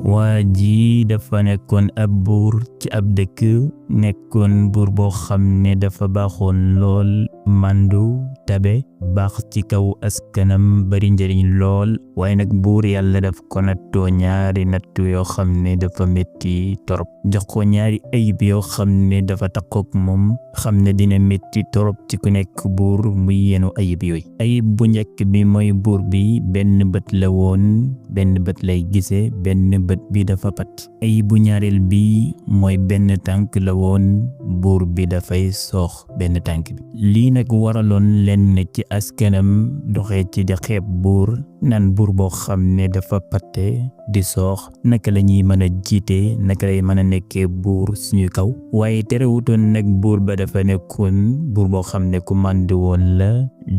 waa ji dafa nekkoon ab buur ci ab dëkk nekkoon buur boo xam ne dafa baaxoon lool mandu tabe baax ci kaw askanam bari njëriñ lool waaye nag buur yàlla daf ko nattoo ñaari nattu yoo xam ne dafa metti torop jox ko ñaari ayib yoo xam ne dafa takkook moom xam ne dina metti torop ci ku nekk buur muy yenu ayib yooyu ayib bu njëkk bi mooy buur bi benn bët la woon benn bët lay gise benn bët bi dafa pat ayib bu ñaareel bi mooy benn tànk la woon buur bi dafay soox benn tànk bi lii nag waraloon leen ci askanam doxee ci di xeeb buur naan buur boo xam ne dafa patte di soox naka la ñuy mën a jiite naka lay mën a nekkee buur suñu kaw waaye terewutoon nag buur ba dafa nekkoon buur boo xam ne ku màndi woon la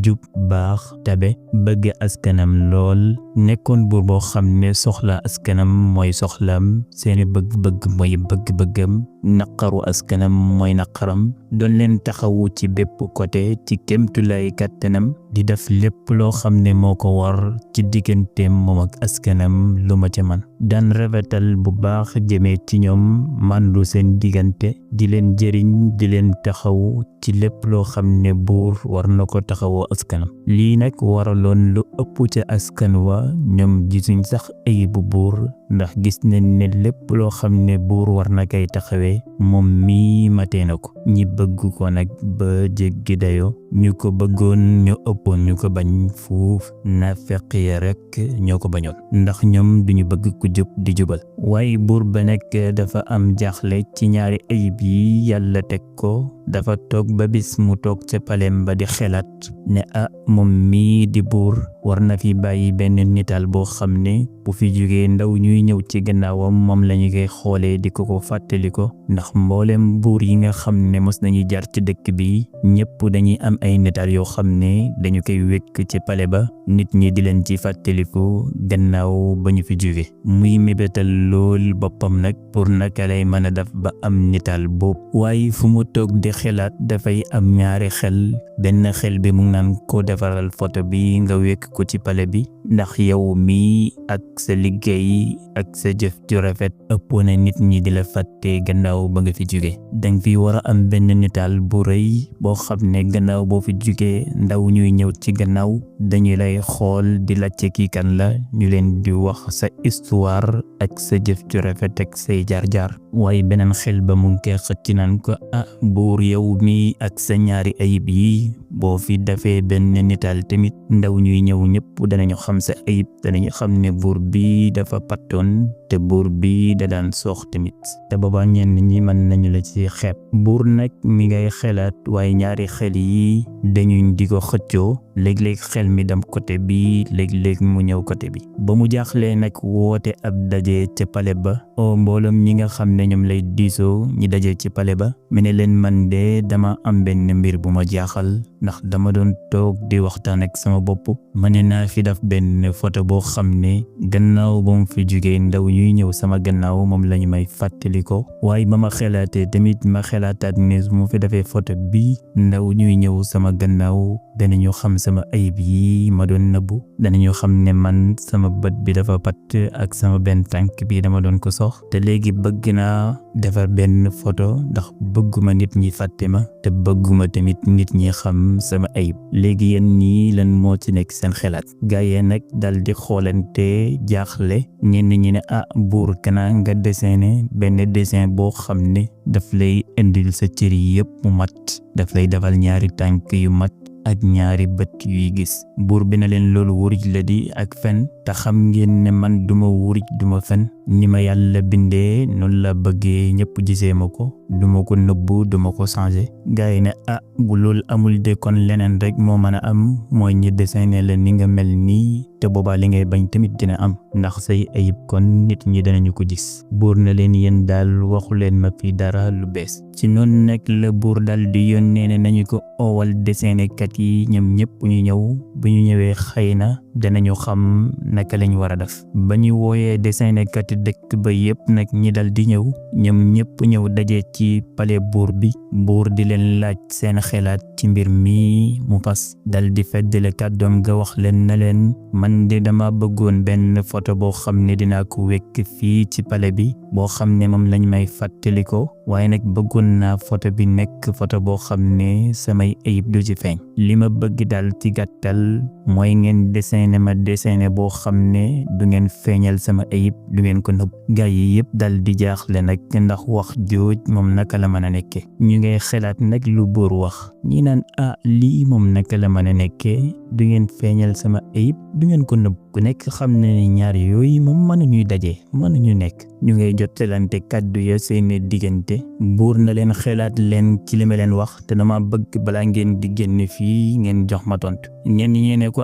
jub baax tabe bëgg askanam lool nekkoon buur boo xam ne soxla askanam mooy soxlam seeni bëgg-bëgg mooy bëgg-bëggam naqaru askanam mooy naqaram doon leen taxawu ci bépp côté ci kémtulay kàttanam di def lépp loo xam ne moo ko war ci digganteem moom ak askanam lu ma ca man daan rafetal bu baax jëmee ci ñoom mandu seen diggante di leen jëriñ di leen taxaw ci lépp loo xam ne buur war na ko taxawoo askanam lii nag waraloon lu ëpp ca askan wa ñoom gisuñ sax ayibu buur ndax gis nañ ne lépp loo xam ne buur war na koy taxawee moom mii matee na ko ñi bëgg ko nag ba jéggi dayo ñu ko bëggoon ñu ëppoon ñu ko bañ fuuf naafeq ya rek ñoo ko bañoon ndax ñoom duñu bëgg ku jub di jubal waaye buur ba nekk dafa am jaaxle ci ñaari ayib yi yàlla teg ko dafa toog ba bis mu toog ca palem ba di xelaat ne moom mii di buur war na fi bàyyi benn nitaal boo xam ne bu fi jógee ndaw ñuy ñëw ci gannaawam moom lañu koy xoolee di ko fàttali ko ndax mboolem buur yi nga xam ne mos nañu jaar ci dëkk bi ñëpp dañuy am ay nitaal yoo xam ne dañu koy wekk ci pale ba nit ñi di leen ci fàttaliku gannaaw ba ñu fi jóge muy mébétal lool boppam nag pour naka lay mën a def ba am nitaal boobu waaye fu mu toog di xelaat dafay am ñaari xel benn xel bi mu naan ko defaral photo bi nga wekk ko ci pale bi ndax yow mi ak sa liggéey ak sa jëf ju rafet ëpp na nit ñi di la fàtte gannaaw ba nga fi jóge danga fi war a am benn nitaal bu rëy boo xam ne gannaaw boo fi jóge ndaw ñuy ñëw ci gannaaw dañu lay xool di laajte kii kan la ñu leen di wax sa histoire ak sa jëf ju rafet ak say jaar-jaar waaye beneen xel ba mu ngi koy xëcc naan ko buur yow mi ak sa ñaari ayib yi boo fi defee benn nitaal tamit ndaw ñuy ñëw ñëpp danañu xam sa ayib danañu xam ne buur bi dafa pattoon te buur bi da daan soox tamit te booba ñenn ñi mën nañu la ci xeeb buur nag mi ngay xelaat waaye ñaari xel yi dañuy di ko xëccoo léeg-léeg xel mi dem côté bi léeg-léeg mu ñëw côté bi ba mu jaaxlee nag woote ab daje ca pale ba mbooloom ñi nga xam ne ñoom lay diisoo ñi daje ci pale ba mu ne leen man de dama am benn mbir bu ma jaaxal ndax dama doon toog di waxtaan ak sama bopp ma ne naa fi def benn photo boo xam ne gannaaw ba mu fi jógee ndaw ñuy ñëw sama gannaaw moom lañu may fàttali ko waaye ba ma xelaatee tamit ma xelaataat ne mu fi defee photo bi ndaw ñuy ñëw sama gannaaw danañu xam sama ayib yi ma doon nëbbu danañu xam ne man sama bët bi dafa patt ak sama benn tànk bi dama doon ko sox te léegi bëgg naa defar benn photo ndax bëgguma nit ñi fàtte ma te bëgguma tamit nit ñi xam sama ayib léegi yéen ñii lan moo ci nekk seen xelaat gaa yee nag dal di xoolante jaaxle ñenn ñi ne buur kanaa nga dessiné benn dessin boo xam ne daf lay indil sa cër yi yëpp mu mat daf lay defal ñaari tànk yu mat ak ñaari bët yuy gis buur bi na leen loolu wuruj la di ak fen te xam ngeen ne man duma wuruj duma fen ni ma yàlla bindee noonu la bëggee ñëpp gisee ma ko duma ko nëbbu duma ko changé gars yi ne bu loolu amul de kon leneen rek moo mën a am mooy ñi dessiné la ni nga mel nii te boobaa li ngay bañ tamit dina am ndax say ayib kon nit ñi danañu ko gis buur na leen yéen daal waxu leen ma fi dara lu bees ci noonu nag la buur dal di yónnee ne nañu ko oowal dessiné kat yi ñoom ñëpp ñu ñëw bu ñu ñëwee xëy na danañu xam naka lañ war a def. ba ñu wooyee dessiné kat dëkk ba yépp nag ñi dal di ñëw ñoom ñëpp ñëw daje ci palais buur bi buur di leen laaj seen xelaat ci mbir mi mu fas dal di feddale kàddoom ga wax leen na leen man de dama bëggoon benn photo boo xam ne dinaa ko wekk fii ci palais bi boo xam ne moom lañ may fàttali ko waaye nag bëggoon naa photo bi nekk photo boo xam ne samay ayib du ci feeñ li ma bëgg daal ci gàttal mooy ngeen dessiné boo xam ne du ngeen feeñal sama ayib du ngeen ko nëbb gaay yi yëpp dal di jaaxle nag ndax wax jooj moom naka la mën a nekke ñu ngay xelaat nag lu buur wax ñi naan lii moom naka la mën a nekke du ngeen feeñal sama ayib du ngeen ko nëbb ku nekk xam ne ni ñaar yooyu moom mënuñuy daje mënuñu nekk ñu ngay jottalante kàddu ya seeni diggante buur na leen xelaat leen ci li ma leen wax te dama bëgg balaa ngeen di génn fii ngeen jox ma tontu ñenn ñi ne ko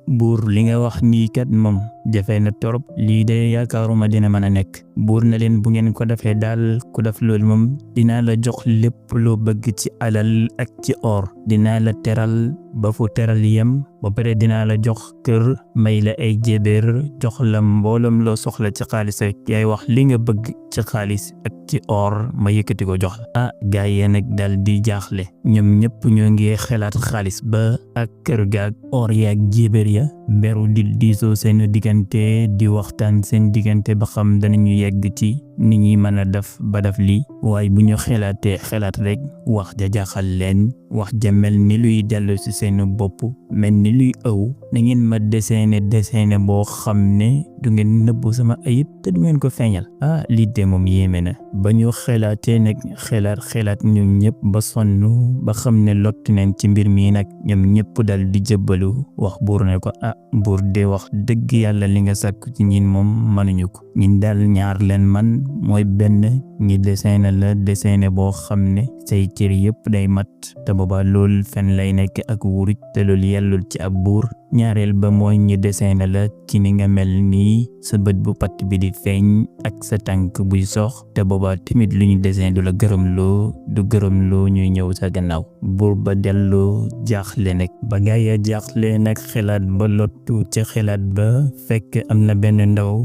buur li nga wax nii kat moom jafe na torop lii de yaakaaruma dina mën a nekk buur na leen bu ngeen ko defee daal ku def loolu moom dinaa la jox lépp loo bëgg ci alal ak ci or dinaa la teral ba fu teral yem ba pare dinaa la jox kër may la ay jébéer jox la mbooloom loo soxla ci xaalis rek yaay wax li nga bëgg ci xaalis ak ci or ma yëkkati ko jox la gaay yi nag dal di jaaxle ñoom ñëpp ñoo ngi xelaat xaalis ba ak kër gaag or yaag jébéer ya beru di diisoo seen diggante di waxtaan seen diggante ba xam danañu yegg ci ni ñuy mën a def ba def lii waaye bu ñu xelaatee xelaat rek wax ja jaaxal leen wax ja mel ni luy dellu ci seen bopp mel ni luy ëw na ngeen ma dessiné boo xam ne du ngeen nëbbu sama ayib te du ngeen ko feeñal lii de moom yéeme na ba ñu xelaatee nag xelaat ñoom ñëpp ba sonn ba xam ne lott nañ ci mbir mi nag ñoom ñëpp dal di jëbbalu wax buur ne ko buur de wax dëgg yàlla li nga sàkku ci ñin moom mënuñu ko ñin daal ñaar leen man mooy benn ñi dessiné boo xam ne say cër yëpp day mat te booba loolu fen lay nekk ak wuruj te loolu yellul ci ab buur ñaareel ba mooy ñi dessiné la ci ni nga mel nii sa bët bu patt bi di feeñ ak sa tànk buy sox te booba tamit lu ñu dessiné du la gërëmloo ñuy ñëw sa gannaaw buur ba delloo jaaxle nag ba gaa ya jaaxle nag xelaat ba lottu ca xelaat ba fekk am na benn ndaw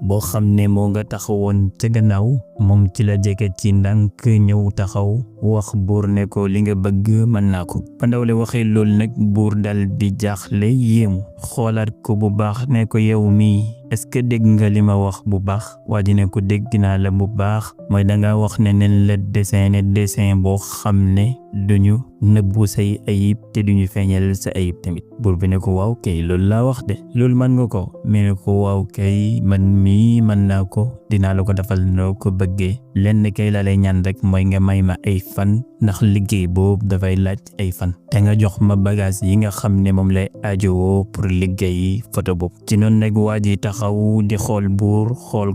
boo xam ne moo nga taxawoon ca gannaaw moom ci la jege ci ndànk ñëw taxaw wax buur ne ko li nga bëgg mën naa ko ba ndaw le waxee loolu nag buur dal di jaaxle yéemu xoolaat ko bu baax ne ko yow mii est-ce que dégg nga li ma wax bu baax waa ji ne ko dégg naa la bu baax mooy danga wax ne nen la dessin boo xam ne duñu nëbbu say ayib te duñu feeñal sa ayib tamit buur bi ne ko waaw kay loolu laa wax de loolu mën nga ko mais ne ko waaw kay man mii mën naa ko dinaa la ko defal noo ko bëggee lenn kay la lay ñaan rek mooy nga may ma ay fan ndax liggéey boobu dafay laaj ay fan te nga jox ma bagage yi nga xam ne moom lay ajowoo pour liggéey photo boobu ci noonu nag waa ji taxaw di xool buur xool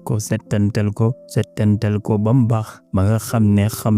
ko settantal ko ba mu baax ba nga xam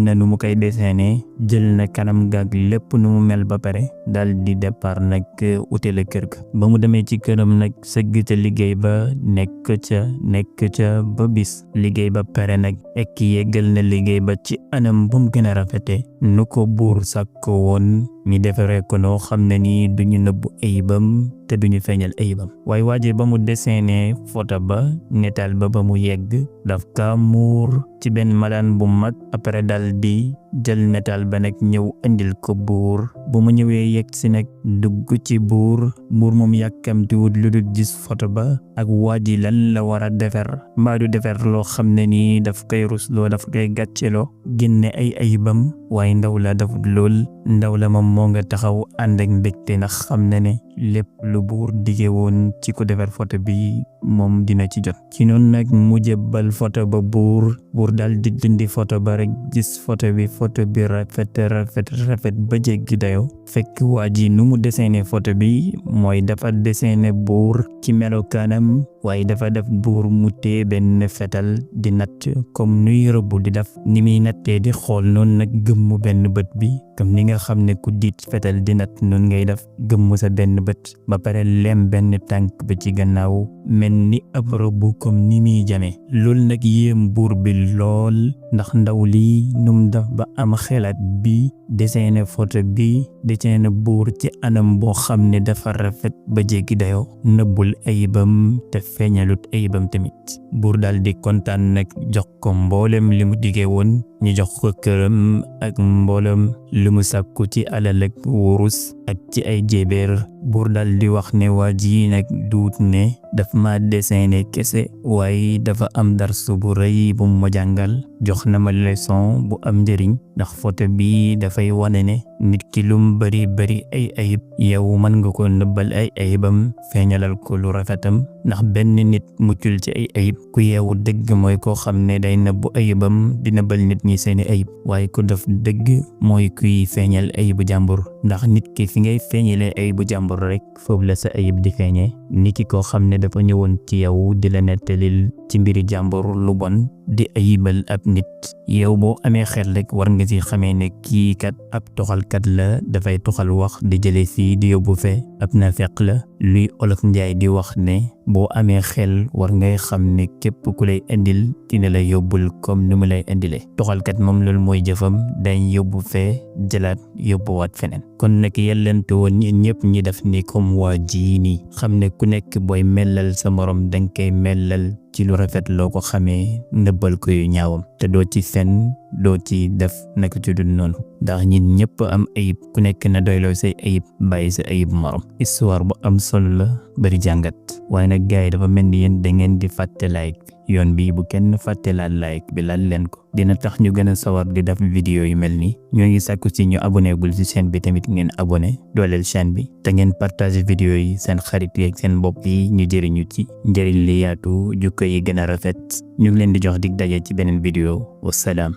ne nu mu koy dessiné jël na kanam gaag lépp nu mu mel ba pare dal di départ nag utile kër ga ba mu demee ci këram nag sëgg ca liggéey ba nekk ca ba bis liggéey ba pare nag ek yeggal na liggéey ba ci anam bu mu gën a rafete nu ko buur sàkko woon ñi defaree ko noo xam ne ni duñu nëbbu ayibam te duñu feeñal ayibam waaye waaje ba mu dessiné photo ba netaal ba mu yegg daf ka muur ci benn malaan bu mag après dal di jël netaal ba nag ñëw indil ko buur bu mu ñëwee yegg si nag dugg ci buur moom yàkkamtiwut lu dul gis photo ba ak waaji lan la war a defar mbaa du defar loo xam ne nii daf koy rusloo daf koy gàcceloo génne ay ayibam waaye ndaw la dafut lool ndaw la moom moo nga taxaw ànd ak mbégte ndax xam na ne lépp lu buur dige woon ci ko defar photo bi moom dina ci jot ci noonu nag mu jébbal photo ba buur dal di dindi photo ba rek gis photo bi rafet ba jéggi dayo fekk waa ji nu mu dessiné photo bi mooy dafa dessiné buur ci melokaanam waaye dafa def buur mu tee benn fetal di natt comme nuy rëbb di def ni muy nattee di xool noonu nag gëmmu benn bët bi comme ni nga xam ne ku diit fetal di natt noonu ngay def gëmmu sa benn bët ba pare lem benn tànk ba ci gannaaw mel mel ni ab rëbb comme ni muy jame loolu nag yéem buur bi lool ndax ndaw li num daf ba am xelaat bi dessiné photo bi dessiné buur ci anam boo xam ne dafa rafet ba jéggi dayoo nëbbul ayibam te feeñalut ayibam tamit buur daal di kontaan nag jox ko mboolem li mu digee woon ñu jox ko këram ak mboolem li mu sàkku ci alal ak wurus ak ci ay jébeer buur daal di wax ne waa ji nag duut ne daf ma dessiné kese waaye dafa am darsu bu rëy bu ma jàngal jox na ma leçon bu am njëriñ ndax photo bi dafay wane ne nit ki lum bari ay ayib yow mën nga ko nëbbal ay ayibam feeñalal ko lu rafetam ndax benn nit muccul ci ay ayib ku yeewu dëgg mooy koo xam ne day nëbbu ayibam di nëbbal nit ñi seeni ayib waaye ku def dëgg mooy kuy feeñal ayibu jàmbur ndax nit ki fi ngay feeñalee ayibu jàmbur rek foofu la sa ayib di feeñee nit ki koo xam ne dafa ñëwoon ci yow di la nettalil ci mbiri jàmbur lu bon di ayibal ab nit yow boo amee xel rek war nga ci xamee ne kii kat ab toxalkat la dafay toxal wax di jële fii di yóbbu fee ab naafeq la luy olof njaay di wax ne boo amee xel war ngay xam ne képp ku lay indil dina la yóbbul comme ni mu lay indile toxalkat moom loolu mooy jëfam dañ yóbbu fee jëlaat yóbbuwaat feneen kon nag yellante woon ñëpp ñi def ni comme waa ji nii xam ne ku nekk booy mellal sa morom danga koy mellal ci lu rafet loo ko xamee nëbbal ko yu ñaawam te doo ci fen doo ci def naka ci dul noonu ndax ñin ñëpp am ayib ku nekk na doyloo say ayib bàyyi sa ayib morom histoire bu am solo la bari jàngat waaye nag gars yi dafa mel ni yéen da ngeen di fàtte like yoon bi bu kenn fàtte laal like bi laal leen ko dina tax ñu gën a sawar di def vidéo yu mel nii ñoo ngi sàkku ci ñu abonné gul ci chaîne bi tamit ngeen abonné dooleel chaîne bi te ngeen partager vidéo yi seen xarit yi ak seen bopp yi ñu jëriñu ci njëriñ li yaatu jukko yi gën a rafet ñu ngi leen di jox dig daje ci beneen vidéo wasalaam